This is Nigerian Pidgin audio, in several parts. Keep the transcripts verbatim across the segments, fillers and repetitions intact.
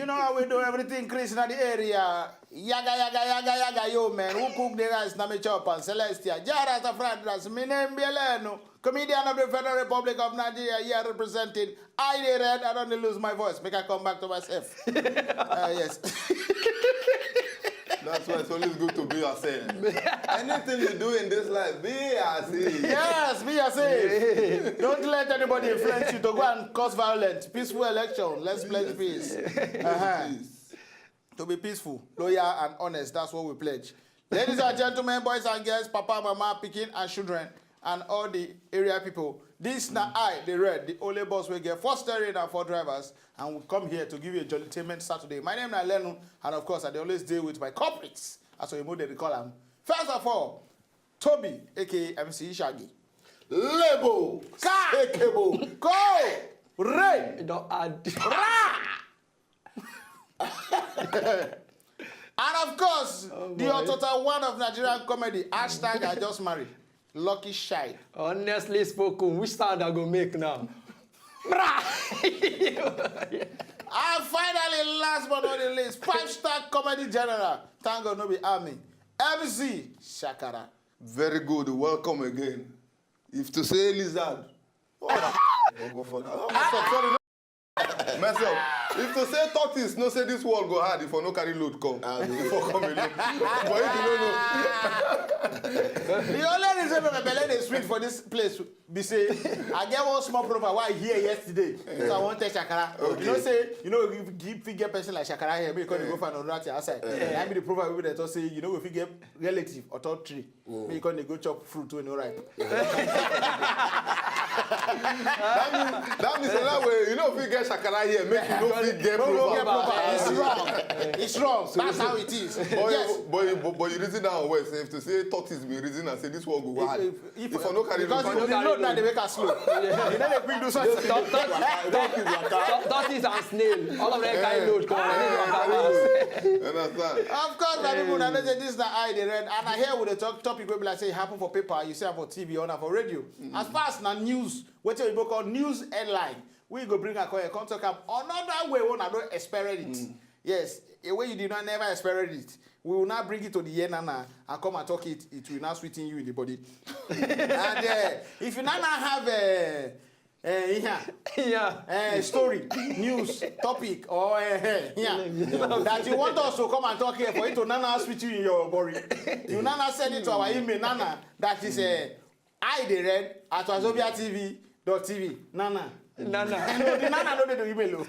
No, we do everything, Chris, in the area. Yaga, yaga, yaga, yaga, yo, man. Who cook the rice? Na me chop and Celestia. Jara Safradas, my name Bieleno. Comedian of the Federal Republic of Nigeria, here representing. I dey red, I don't lose my voice. Make I come back to myself. Uh, yes. That's why it's always good to be yourself. Anything you do in this life, be yourself. Yes, be yourself. Don't let anybody influence you to go and cause violence. Peaceful election. Let's pledge peace. Uh-huh. To be peaceful, loyal, and honest. That's what we pledge. Ladies and gentlemen, boys and girls, papa, mama, pikin, and children, and all the area people. This na I, the red, the only boss we get four steering and four drivers, and we come here to give you a jollytainment Saturday. My name is Lenu, and of course, I dey always deal with my culprits, as we dey call them. First of all, Toby, aka M C Ishagi. Lebo! Ka! Ekebo! Go! Ray! Don't add. And of course, the boy. Otota one of Nigerian comedy, hashtag I just marry. Lucky shy. Honestly spoken, which sound I go make now? Bra! And finally, last but not the least, five-star comedy general. Thank God, no be army. M C Shakara. Very good. Welcome again. If to say lizard, oh, I'll go for that. Oh, myself, sorry, no. Myself. If to say tortoise, no say this world go hard if I no carry load come. If I come alone. But if you don't know, The only reason my belly dey sweet for this place be say I get one small proverb wey I hear yesterday. So I wan tell Shakara. You know say you know if you fit get person like Shakara here, make you come dey go find another thing outside. Na be the proverb wey dey talk say you no go fit get relative or top tree. Make you come dey go chop fruit wey no ripe. that means that means another way. You know if you get shakara here, make you no fit get No, no, get proper. proper. It's wrong. It's wrong. That's how it is. But, Yes. you, but, you, but, but you reason that well. Say if to say tortoise be reason and say this world go hard. If, If, I no carry because load the come, load now dey make am slow. You know they quick do something. Tortoise and snail. All of them carry load come. you understand? Of course, my people, I know say this na I dey red, and I hear with the talk topic wey be like say e happen for paper, you see am for T V or na for radio. As far as na news, wetin oyibo call news headline, we go bring am come here, come talk am another way wey una no expect it. Yes, a way you did not never expect it. We will now bring it to the air, Nana, and come and talk it. It will now sweeten you in the body. And uh, if you now, now have a uh, uh, yeah, Yeah. uh, story, news, topic, or uh, uh, yeah, that you want us to come and talk here for it to now, now sweet you in your body, you now, now send it to our email, Nana. That is uh, I dey red at wazobia T V dot T V. Nana. Nana. No, the Nana no dey the email o.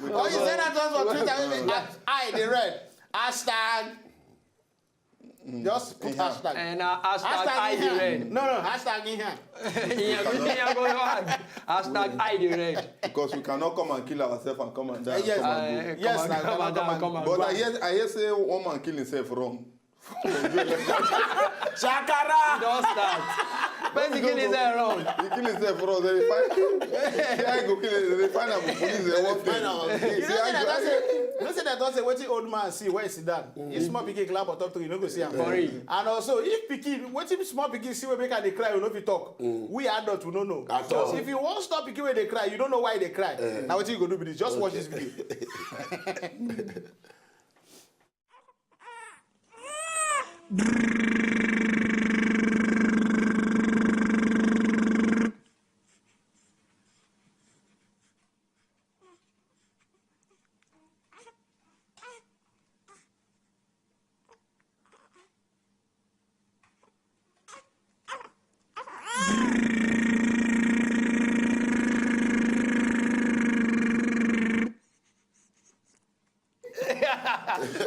Or you send that to us for Twitter, maybe at I dey red. Hashtag. Just put hashtag. And uh, hashtag I dey Ihan. red. No, no, hashtag Ihan. Yeah, we think I'm going hard. Hashtag I dey red. Because we cannot come and kill ourselves and come and die. Uh, yes. Come and go. Uh, Yes, come na, and, come and come down, and- come and But go. I hear, I hear say one man kill himself wrong. Shakara. Don't start. Basically, it's a wrong. He kill himself wrong. Then he find. See how he go kill him. They find out for police. They want Find out. him. You know say that don say, you know say that don say wetin old man see when he sit down. If small pikin climb on top tree, you no go see am. For real. And also, if pikin, wetin small pikin see wey make am dey cry, you no fit talk. We adult, we no know. At So all. If you wan stop pikin wey dey cry, you don't know why they cry. Now wetin you go do be this? Just watch this video.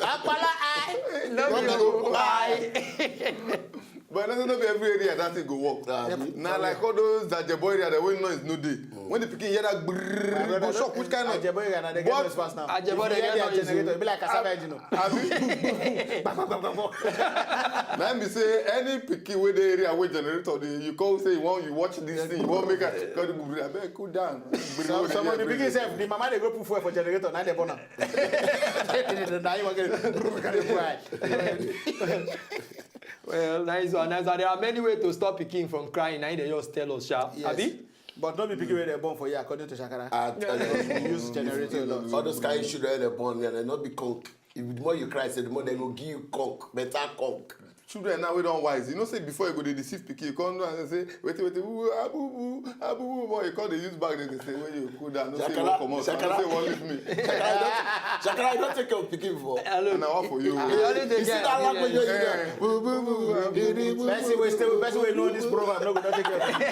Apala eye. No be your eye. But no, no be every area that thing go work. Abi. Na like all those Ajebo area, the way noise no dey. When the pikin hear that brrrr, go shock, which kind of Ajebo area na dey get But- noise pass now. Ajebo If you dey hear get their noise, generator, oh. e be like cassava engine o. Abi. Na im be say any pikin wey dey area wey generator dey, you come say you wan, you watch this thing, you wan make am, God, abeg, cool down. Some some of the pikin sef, the mama dey go put fuel for generator, na dey burn am. Na him wan get it. Carry fuel. Well, nice one, nice one. There are many ways to stop pikin from crying. Na him dey just tell us, sha. Yes. Abi? But no be pikin wey dem born for here, according to Shakara. I tell you, Use generator a lot. All those kind of children they born here, they not be conk. If the more you cry, say the more they go give you conk, better conk. Children now we don't wise. You know, say before you go dey deceive pikin, you come down and say, wait, wait, wait, abu bu, abu bu, boy, you come dey use bag, they say, when you cool down, no say you Shakara, wan comot, no Shakara. Say you wan leave me. Shakara, you don't, Shakara, you don't take care of pikin before. Hello. And I want for you. I only dey You see get that I language dey wey get- you dey. Boo, boo, boo, boo, boo, boo. Person wey stay, person wey know this program, no go not take care of you.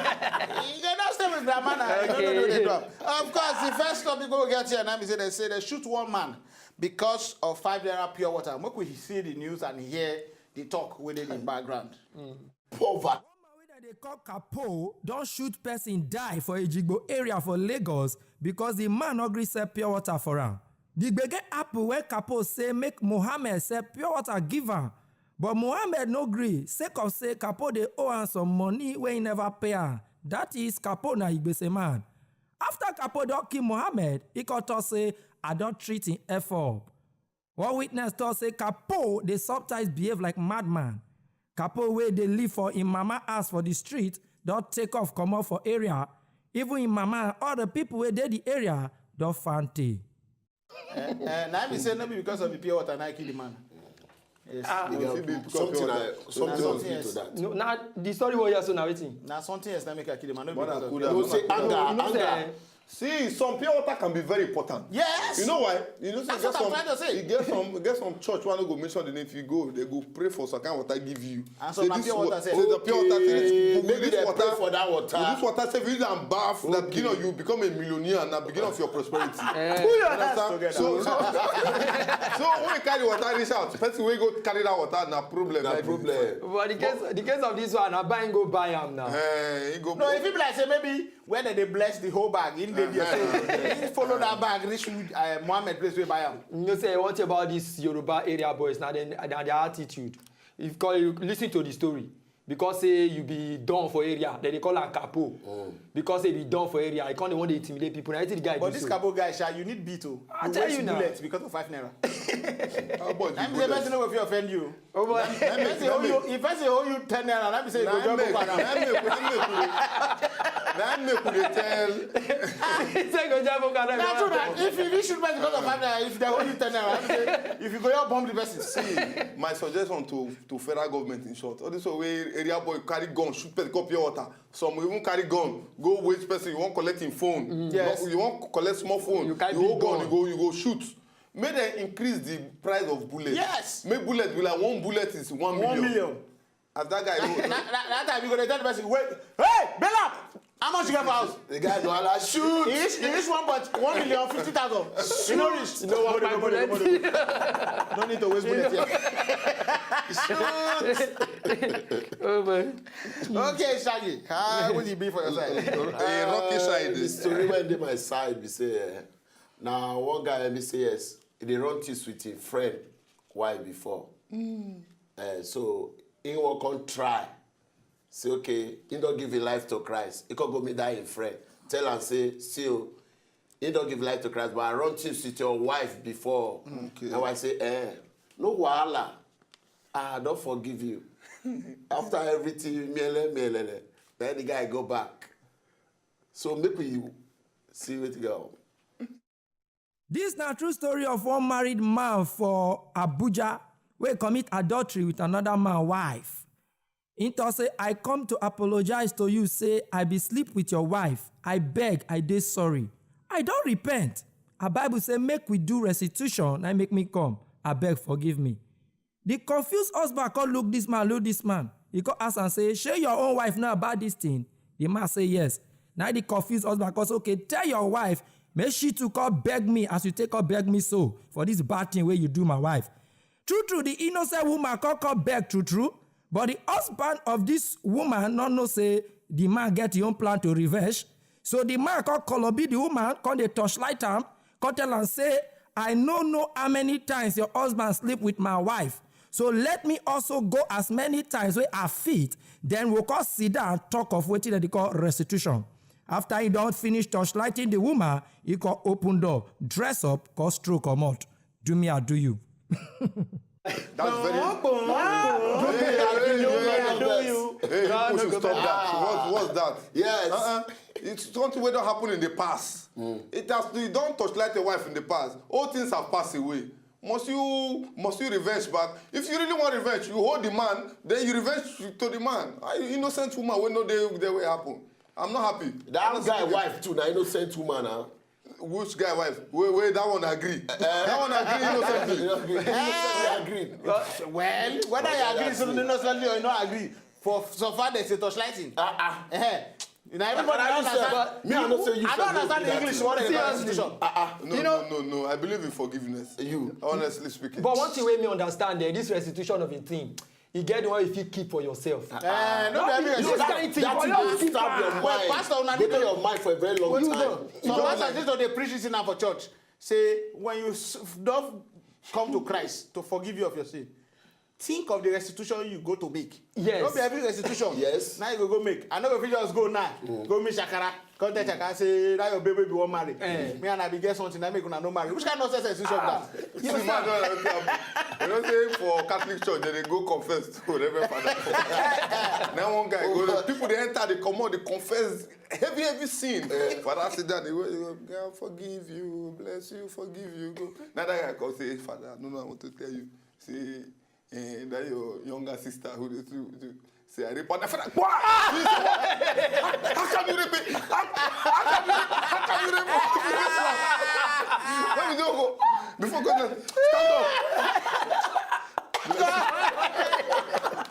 You go not stay with grandma now. You don't know the Okay. drop. Of course, the first topic we get here now is say they say they shoot one man because of five naira pure water. Make we see the news and hear the talk wey dey the background. Poverty. One man wey dem dey call Kapo don shoot person die for Ejigbo area for Lagos because the man no gree sell pure water for am. The gbege happen when Kapo say make Mohammed sell pure water give am, but Mohammed no gree sake of say Kapo dey owe am some money wey he never pay am. That is, Kapo na Igbese man. After Kapo don kill Mohammed, he come talk say, "I don treat him F up." One witness talk say Kapo dey sometimes behave like madman. Kapo wey dey live for him mama house for the street don take off comot for area. Even him mama and all the people wey dey the area don fante. Uh, now me say no be because of the pure water na I kill the man. Yes. Ah. It fit be because Something, of I, that. Something Na else something be else. to that. No, na the story wey you hear so na wetin? Na something else na make I kill the man. No be Brother, because of cool You down. know, say anger, No, no, anger. sir. See, some pure water can be very important. Yes. You know why? You know, say That's get what I'm some, trying to say. You get some, get some church where no go mention the name. If you go, they go pray for some kind of water give you. And Say some na this pure wa- water sef. say the pure water. Say Okay, this, maybe this they water, pray for that water. With this water, say if you use and bath, that beginning of you become a millionaire, and that beginning of your prosperity. Eh. Put your hands Understand? together. So, so, so when you carry water reach out, person wey go carry that water na problem. Na Like, problem. But the case, the case of this one, na buy and go buy am now. Eh, he go. No, if people like say maybe when they bless the whole bag, in dey there, so he follow that bag reach uh, Mohammed place we buy am. You know say what about these Yoruba area boys? Now then, na their attitude. If call you listen to the story, because say you be don for area, then they call am Kapo. Because they be don for area, I can't want to intimidate people. Na wetin the guy But do this so. Kapo guy, sha, you need beat o. I You tell waste you now. Bullets because of five naira. How about That you means the person go no go fit offend you. Oh boy. If person hold you, if person hold you ten naira, that be say you go That jump make, up and down. that make, that make, that make we dey tell. Say go jump up and Na true down. na if you shoot person because of five naira, if they hold you ten naira, that be say if you go, you bomb the person. My suggestion to, to federal government in short, all this way area boy carry gun, shoot person, copy water. Some even carry gun, go wait person, you wan collect him phone. Yes. You wan, you wan collect small phone, You carry you hold big gun, gun. You go, you go shoot. Make dem increase the price of bullet. Yes. Make bullet be like one bullet is one million. One million. As that guy go, Na, na, that time you go dey tell the person, wait, hey, Belap, how much you get for house? The guy go ala shoot. He reach, he reach one point one million fifty thousand. You know reach. You know what my bullet? No need to waste bullet here. Oh boy. Okay, Shaggy, how will it be for your side? A rocky side. The story wey dey my side be say, eh, na one guy be say yes, he dey run things with him friend wife before. Eh, so he wan come try. Say okay, he don give him life to Christ. He come go meet that him friend. Tell am say, see o, he don give life to Christ, but I run things with your wife before. Okay. Now I say, eh, no wahala. Ah, I don forgive you. After everything, miele, miele. Then the guy go back. So make we see wetin go. This na true story of one married man for Abuja wey commit adultery with another man wife. He talk say, "I come to apologize to you, say I be sleep with your wife. I beg, I dey sorry. I don repent. A Bible say make we do restitution, na make me come. I beg, forgive me." The confused husband come look this man, look this man. He come ask and say, "Shey your own wife know about this thing?" The man say, "Yes." Now the confused husband come say, "Okay, tell your wife, make she too come beg me as you take come beg me so for this bad thing wey you do my wife." True, true, the innocent woman come come beg, true, true. But the husband of this woman no know say the man get his own plan to revenge. So the man come call up the woman, come dey torchlight am, come tell am say, "I no know how many times your husband sleep with my wife. So let me also go as many times wey I fit. Then we come sit down and talk of wetin dem dey call restitution." After he don finish torchlighting the woman, he come open door, dress up, come stroll comot. Do me, I do you. That's very. Hey, Hey, people should stop that. What, what's that? Yes. Uh-uh. It's something wey don happen in the past. It has, you don torchlight your wife in the past. All things have passed away. Must you must you revenge back? If you really want revenge, you hold the man, then you revenge to the man. Ah, you innocent woman wey no dey there wey happen. I'm not happy. That guy wife too, na innocent woman, huh? Which guy wife? Wey wey that one agree. That one agree innocently. Innocently agreed. Well, whether you agree so innocently or you no agree, for so far there's a torchlighting. Ah, ah. Eh, na everybody But don I understand. Me, I no say you I don't should do understand the that English thing. word of Seriously. Constitution. Ah, ah. No, You know- no, no, no. I believe in forgiveness. You. Honestly speaking. But one thing wey me understand there, this restitution of a thing, e get the one you fit keep for yourself. Eh, no be every This restitution. kind thing, That but thing you dey keep stab am. your Well, mind. pastor, una Go need to to- your mind for a very long You time. know. Some pastors used to dey preach this thing now for church. Say when you s- don come to Christ to forgive you of your sin, think of the restitution you go to make. Yes. No be every restitution. Yes. Now you go go make. I no go fit just go now. Go meet Shakara. Come tell Shakara say that your baby be wan marry. Eh. Me and I be get something. I make una no marry. Which kind of nonsense restitution be that? See, man, no, no, no. You know say for Catholic church, they dey go confess to Reverend Father. Now one guy go, people dey enter, dey comot, dey confess heavy, heavy sin. Father sit down, dey wait, "God forgive you, bless you, forgive you." Go. Now that guy come say, "Father, no, no, I want to tell you. Say, eh, that your younger sister who dey do, do say I rape her." Father, what? How can you rape me? How, how can you rape? How can you rape me? Let me go. Before God, stand up.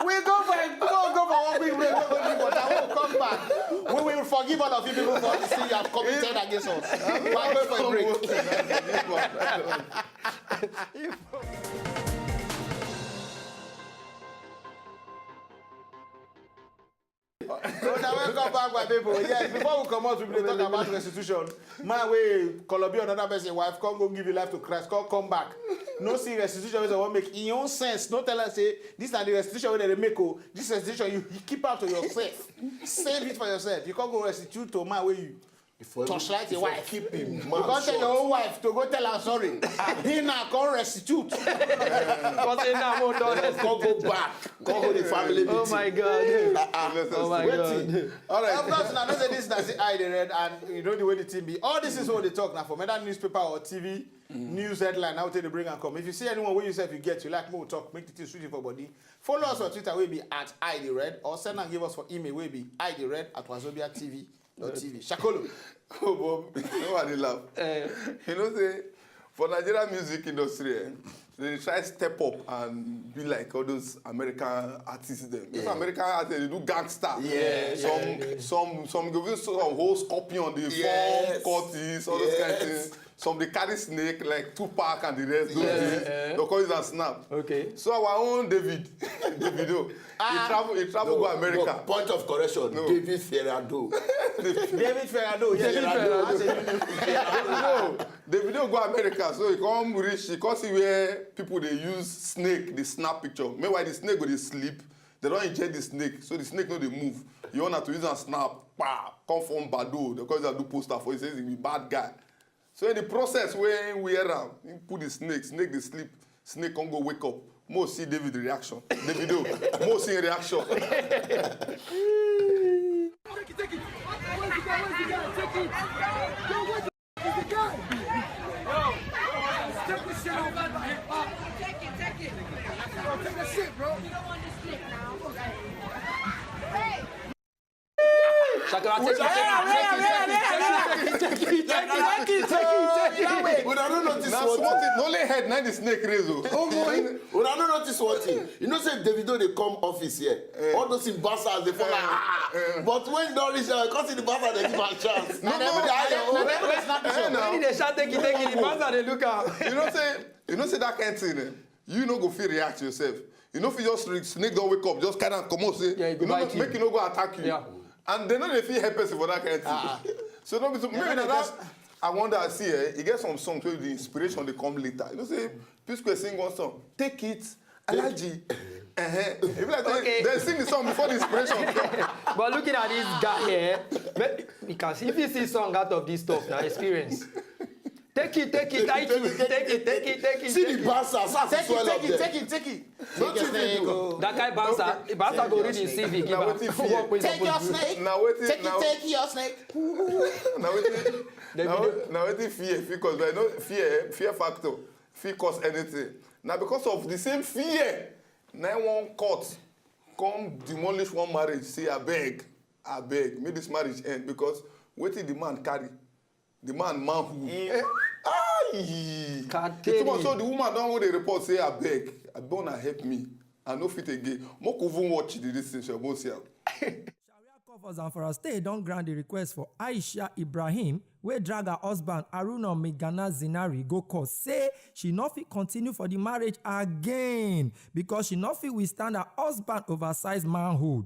We go for a, go, go for one big break. We go drink water. We will come back. We will forgive all of you people for the sin you have committed against us. But go for a break. Una welcome back, my people. Yes, before we come out, we dey talk about restitution. Man wey Colombia another person wife come go give you life to Christ, come come back. No see restitution wey wan make in own sense. No tell us say this na the restitution wey dem dey make o. This restitution you, you keep am to yourself. Save it for yourself. You come go restitute to man wey you torchlight your wife. Keep him You mouth come tell your shut. own wife to go tell am sorry. He na come restitute. Because say now mo don Come go back. Come hold the family meeting. Oh my God. Ah, ah. Oh my Wetin? God. All right. Of course, una know say this na still Eye Dey Red, and you know the way the thing be. All this is what they talk now for whether newspaper or T V news headline. How they bring and come. If you see anyone where you say you get, you like more talk, make the thing sweet for body. Follow us on Twitter, wey be at Eye Dey Red, or send and give us for email, wey be eye dey red at wazobia T V dot T V. Shakolo. Oh, but you know what I dey laugh? Eh. You know say for Nigerian music industry, eh, they dey try step up and be like all those American artists dem. If American artists dey do gangster, Yeah, some some some go even some hold scorpion, dey Yes. form cultists, all those kind of Yes. things. Some dey carry snake like Tupac and the rest. Those Yes. days. They call it a snap. Okay. So our own David, Davido, he travel he travel go America. No, point of correction. No. David Ferrado. David Ferrado. Yeah, David Ferrado. Ferrado. That's a new name. No, Davido go America, so he come reach, he come see where people dey use snake, dey snap picture. Meanwhile, the snake go dey sleep. They don inject the snake, so the snake no dey move. You want to use am snap, pa, come form Bado. They come use am do poster for, he says he be bad guy. So in the process wey he wear am, he put the snake, snake dey sleep, snake come go wake up. Mo see David reaction. Davido, mo see him reaction. Take it, take it. Where's the guy? Where's the guy? Take it. Yo, where's the guy? Take this shit off. Take it, take it. Bro, take that shit, bro. Shakara, take it, take it, take it, take it, take it, take it, take it, take it, take it. Una no notice Na one small thing. thing, na only head na the snake raise o. Una no notice one thing. You know say Davido dey come office here. All those him bastards dey follow. Ah, ah. But when he don reach there, come see the bastard dey give am chance. Na dem dey hire o. Na dem dey snap picture. When he dey shout take it, take it, the bastard dey look am. You know say you know say that kind thing, eh, you no go fit react yourself. You no fit just re- snake don wake up, just carry am comot say Yeah, he go you no bite make you. Make you no go attack you. Yeah. And they no dey fit help person for that kind thing. So no be so maybe no na dey that. I wonder, see, eh, e get some songs wey the inspiration dey come later. You know say P-Square sing one song, "Take it, Alhaji." Uh-huh. E be like say Okay. They sing the song before the inspiration come. But looking at this guy here, me- you can see if you see song out of this stuff now, experience. Take it, take it, take it, take it, take it, take it. See the bastard, as I Take swell it, up take it, there. take it, take it. No Take your thing fit snake. do. Oh. That guy bouncer, bouncer go read his C V, give Now am. wetin fear? Work with Take your somebody. Snake. Na wetin- Take na it, take your snake. Na wetin? Dem Na be wetin? Na wetin fear fit cause? But no fear, fear factor fit cause anything. Na because of the same fear, na im one court come demolish one marriage. Say abeg, abeg, make this marriage end because wetin the man carry, the man manhood. Eh, ayi. Cartel. Too much. So the woman don hold the report say abeg, abeg una help me. I no fit again. Make we even watch the this thing, shall we see am? Sharia court for Zamfara State don grant the request for Aisha Ibrahim, wey drag her husband Haruna Migana Zinari go court, say she no fit continue for the marriage again because she no fit withstand her husband oversized manhood.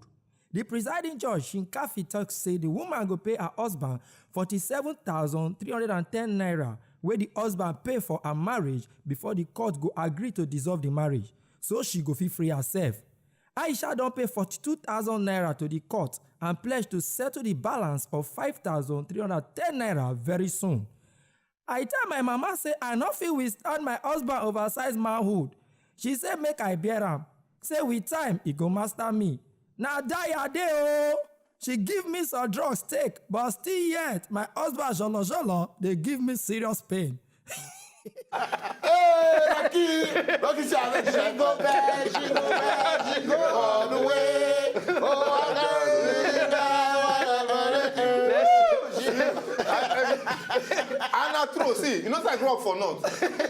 The presiding judge, Shinkafi, talk say the woman go pay her husband forty-seven thousand three hundred and ten naira, wey the husband pay for her marriage before the court go agree to dissolve the marriage, so she go fit free herself. Aisha don pay forty-two thousand naira to the court and pledge to settle the balance of five thousand three hundred ten naira very soon. I tell my mama say I no fit withstand my husband oversized manhood. She say make I bear am. Say with time, e go master me. Na die I dey o. She give me some drugs take, but still yet, my husband jolo jolo dey give me serious pain. Hey, Rocky! Rocky say abeg, she go beg, she go beg, she go all the way. Oh, I don't really know what I'm gonna do. And na true, see, you know say I grow up for north.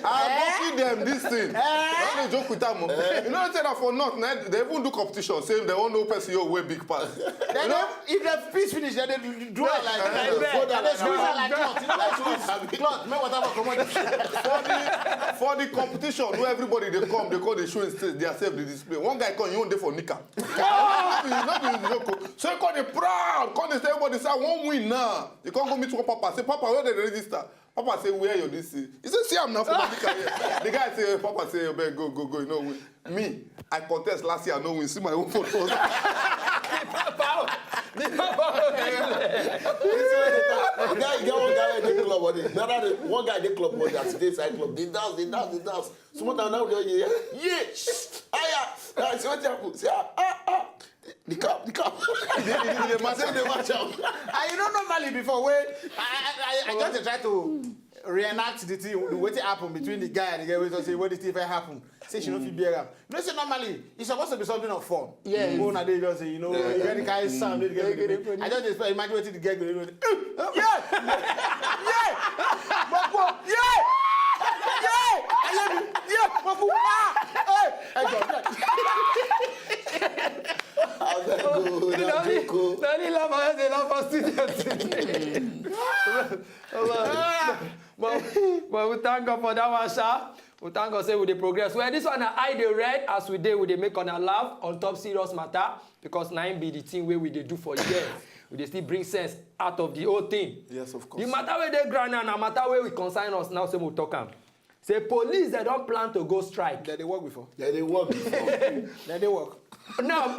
I go feed them this thing. I no dey joke with am o. You know say na for north, na they even do competition, say they wan know person wey big pass. Then if they piss finish, then they do am like Like that. that. Then they squeeze am like cloth. You know, like squeeze cloth. Make water for comot. For the for the competition wey everybody dey come, dey come dey show himself, their self dey display. One guy come, he own dey for knicker. No be no be joke o. So he come dey proud, come dey say everybody say I wan win now. He come go meet one papa, say papa, where dem dey register? Papa say where your this thing? He say see am na for my knicker here. The guy say papa say abeg go go go, you no win. Me, I contest last year, I no win. See my own photos. The papa, the papa. Guy, get one guy wey dey club one day. Another day, one guy dey club one day. As e dey inside club, dey dance, dey dance, dey dance. Small time now, we don hear, yeah, aya. I say wetin happen? Say ah ah ah. The cap, the cap. The- the- the- the matter. Say they match am. And you know normally before wey I I I, I just dey try to reenact the thing, the wetin happen between the guy and the girl wey talk say when the thing first happen, say she no fit bear am. You know say normally e suppose to be something of fun. Yes. Go na dey just say you know you get the kind sound wey the girl dey make. I just dey imagine wetin the girl go dey do. Yeah, yeah, gbogbo yeah, yeah, ayé mi yeah, gbogbo ah, hey, ẹ jọ bẹ́ẹ̀. Abeg o, na joke o. Na only laugh I dey laugh for studio today. But, but we thank God for that one, sha. We thank God say we dey progress. Well, this one na I dey read as we dey, we dey make una laugh on top serious matter because na im be the thing wey we dey do for years. We dey still bring sense out of the whole thing. Yes, of course. The matter wey dey ground now na matter wey we concern us now, say we talk am. Say police dem don plan to go strike. Dem dey work before. Dem dey work before. Dem dey work. Now,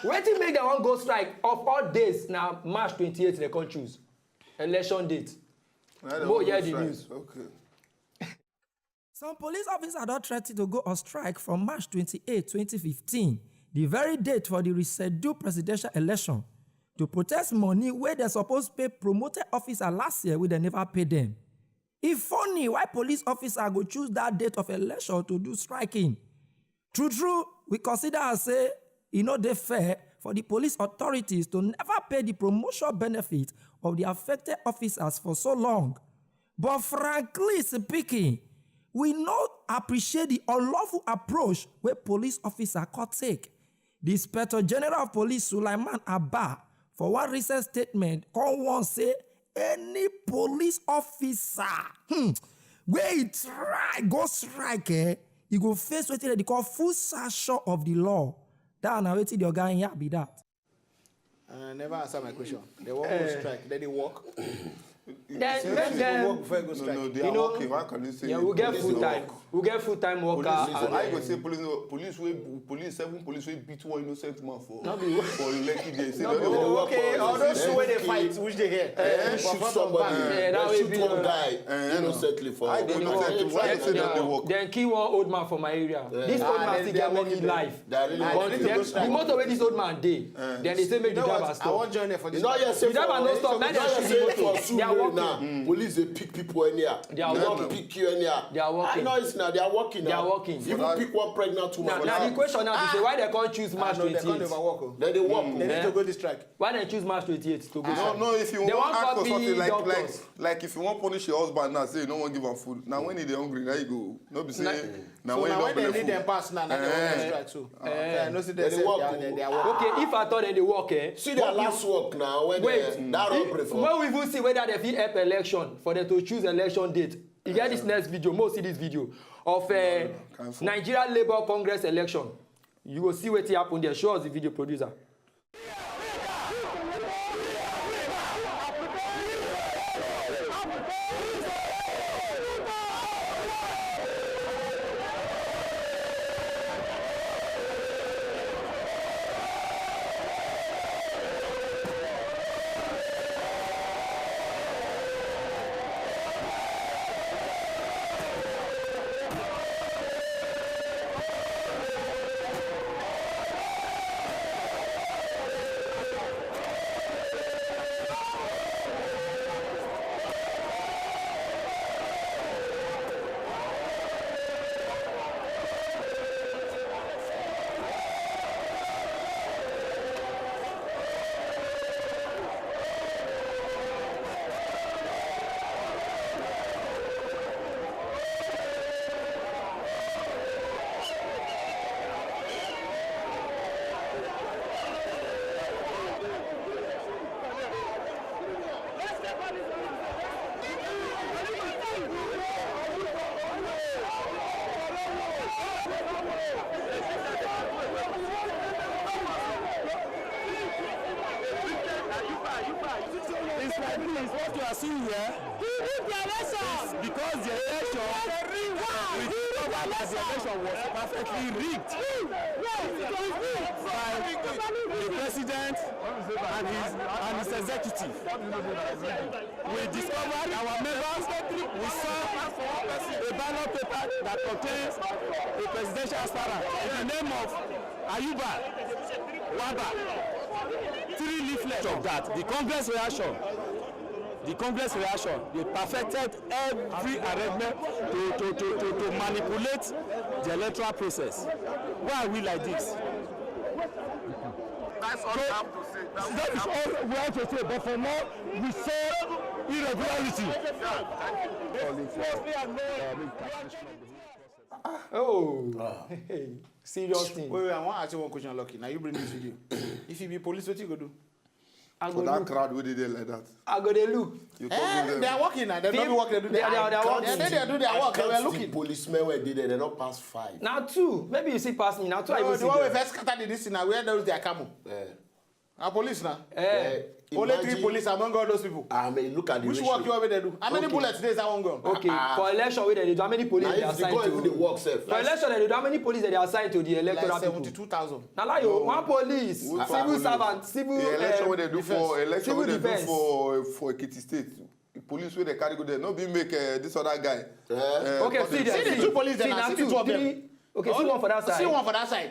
wetin make dem wan go strike of all days na March twenty-eight dem come choose election date. Na dem Mo wan hear go the strike. News. Okay. Some police officers don threaten to go on strike from March twenty-eight, twenty fifteen, the very date for the rescheduled presidential election, to protest money wey dem suppose pay promoted officer last year wey dem never pay dem. E funny why police officer go choose that date of election to do striking. True true, we consider am say e no dey fair for the police authorities to never pay the promotion benefit of the affected officers for so long. But frankly speaking, we no appreciate the unlawful approach wey police officer come take. The Inspector General of Police Sulaiman Abba, for one recent statement, come warn say any police officer hmm, wey e try go strike, eh, e go face wetin dem dey call full sanction of the law. That na wetin the oga yarn be that. Uh, never answer my question. Dem wan go strike. Dem dey work. Then, Say then, people then, work before you go No, strike. no, they You are know, working. Why can you say yeah, we get police full dey time. Work? We get full time worker. Police, and, I go uh, say police, no, police wey police seven police wey beat one innocent man for No be- for Lekki there. Say No be- dem dey work Okay, for all those two wey dey Lekki. Fight, which dey here. Eh, For shoot front of somebody. bank. Yeah, that Then way shoot be one the- guy Eh, innocently for I go for innocent for too. Why you say that dey work? Dem kill one old man for my area. This old Ah, man they- still they get are money working life. They are really Ah, But they need to then, go strike. the motor wey this old man dey, then they say make You the know driver what? I stop. wan join there for this. You know, you say The driver for- no stop. Now you know, they you shoot say the for motor. They are Surulere working. now, police dey pick people anyhow. They are They working. pick you anyhow. They are working. I know it's now. They are working. They are Now. working. Even pick one pregnant woman. Now, now the question now be say why they can't choose Ah, March no, they can't twenty-eighth? overwork. Oh. Then they work. They need Eh? to go the strike. Why they choose March twenty-eighth to go? No, Strike? No, if you They wan wan ask for copy something like like doctors. Like if you wan punish your husband now, say you no wan give am food. Now when he dey hungry, now you go. No be say So now when they need them pass now, now they Eh. wan strike so. Eh. Yeah, no see They they dey say work. they are- they are Oh. working. Okay, if at all then they work, eh? See their last work now when Wait, they, that if, robbery for. When we even see whether they fit help election for them to choose election date. You get this next video. More see this video of uh, Cancel. Nigeria Labour Congress election. You go see wetin happen there. Show us the video, producer. It's like this. What you are seeing here is because the election we discovered that the election was perfectly rigged by the president and his and his executive. We discovered our members. We saw a ballot paper that contains a presidential aspirant in the name of Ayuba Waba. Three leaflets of that. The Congress reaction. The Congress reaction. They perfected every arrangement to, to, to, to, to manipulate the electoral process. Why are we like this? That's all I have to say. That is all we have to say. But for now, we saw irregularity. Oh, serious thing. Wait, wait, I want to ask you one question, Lucky. Now you bring this video. If you be police, what you go do? I For go that look. Crowd wey dey there like that. I go dey look. You Eh, come they are working now. They don't be working. They do They are- they are- they are their working. Yeah, they, they do their work. They were Count the looking. Policemen wey dey there, they don't pass five. Now two. Maybe you see past me. Now two. I No, even the see one them. with first scatter the this thing now. Where those their camel? Eh. A police now. Eh. Only three Imagine- police among all those people. I mean, look at the Which ratio. work you already do? How many Okay. Bullets days that one gun? Okay. For election, wey they do, how many police Now they if the assign gun even dey to? Work sef. For election, they do, how many police they assign to the Like electoral people? Seventy-two thousand. Na lie o, one police, What civil police? servant, civil. The election eh, wey they do for election Civil wey they do defense. for for Ekiti State. The police wey they carry go there, no be make uh, this other guy. Eh? Okay, see there. See the two police there See now. na See the two, two of them. Three. Okay, see one for that side. See one for that side.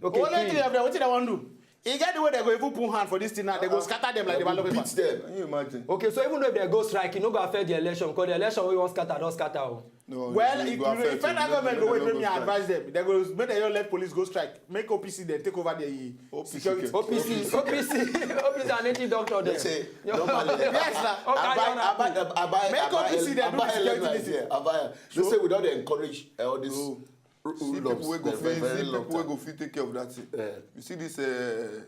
Okay, Only three. Three of them. What they want do? You get the way they go even put hand for this thing now. They go scatter them like the ballot Beat paper. Them. Can you imagine? Okay, so even though if they go strike, e no go affect the election because the election wey wan scatter don scatter o. No, Well, e if go affect the federal you. government Make go wait, dem let no me go strike. Advise them. They go make them let police go strike. Make O P C then take over the O P C security. get- O P C, O P C, O P C and native doctor dem. They say Yo. normally. Yes, sir. Okay, Abai, Honourable. Abai, Abai, Make Abai, O P C they do Abai security Elema this is here. Thing. Abai, they say we don't encourage uh, all these No. who See loves people wey go them very, fit very see long people wey time. Go fit take care of that thing. Eh. You see this uh,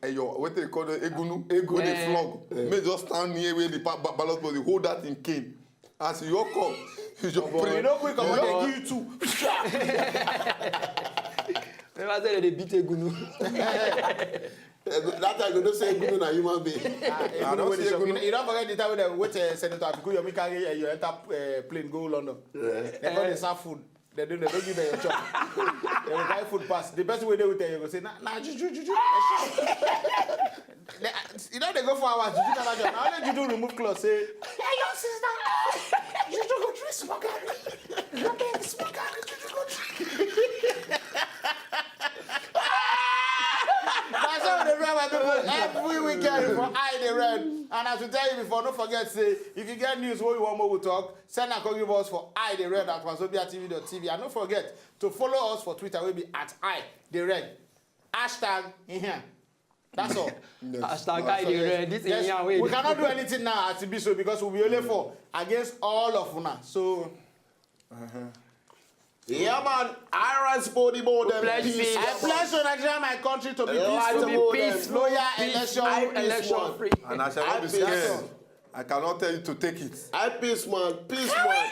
Eyo, wetin they call it, Egunu, Egunu, Eh. They flog. May just stand near where the pa- ba- ballot box, they hold that in cane. As you all come, you just pray. You know, quick, come You on, just- they give you two. Remember say they dey beat Egunu. Eh, that time you don't say Egunu na human being. I don't see Egunu. You don't forget the time when they wait uh, Senator Afikun Yomi carry uh, you enter uh, plane go London. They call the serve food. They don't, they don't give them your chop. They will buy food pass. The best way they will tell you, go say, nah, nah, juju, juju. They, you know, they go for hours, juju, can I, na only juju remove cloth, say, "Hey, your sister, juju go drink small garri. Your baby small garri, juju go drink." That's how they run, my people. Every weekend for Eye Dey Red. And as we tell you before, don't forget, say, if you get news, what you want more, we talk, send and call, give us for Eye Dey Red at wazobia T V dot T V. And don't forget to follow us for Twitter, we'll be at Eye Dey Red. Hashtag in here. That's all. Hashtag Eye Dey Red. This is here. We cannot do anything now as it be so because we'll be only four against all of una. So, Yeah, man. I rise for the board. Bless you. I pledge to Nigeria, my country, to be Light peaceful, the world. Peace, loyal, peace, election, I peace, election one. Free. And I shall not be I scared. I cannot tell you to take it. I peace, man. Peace, man.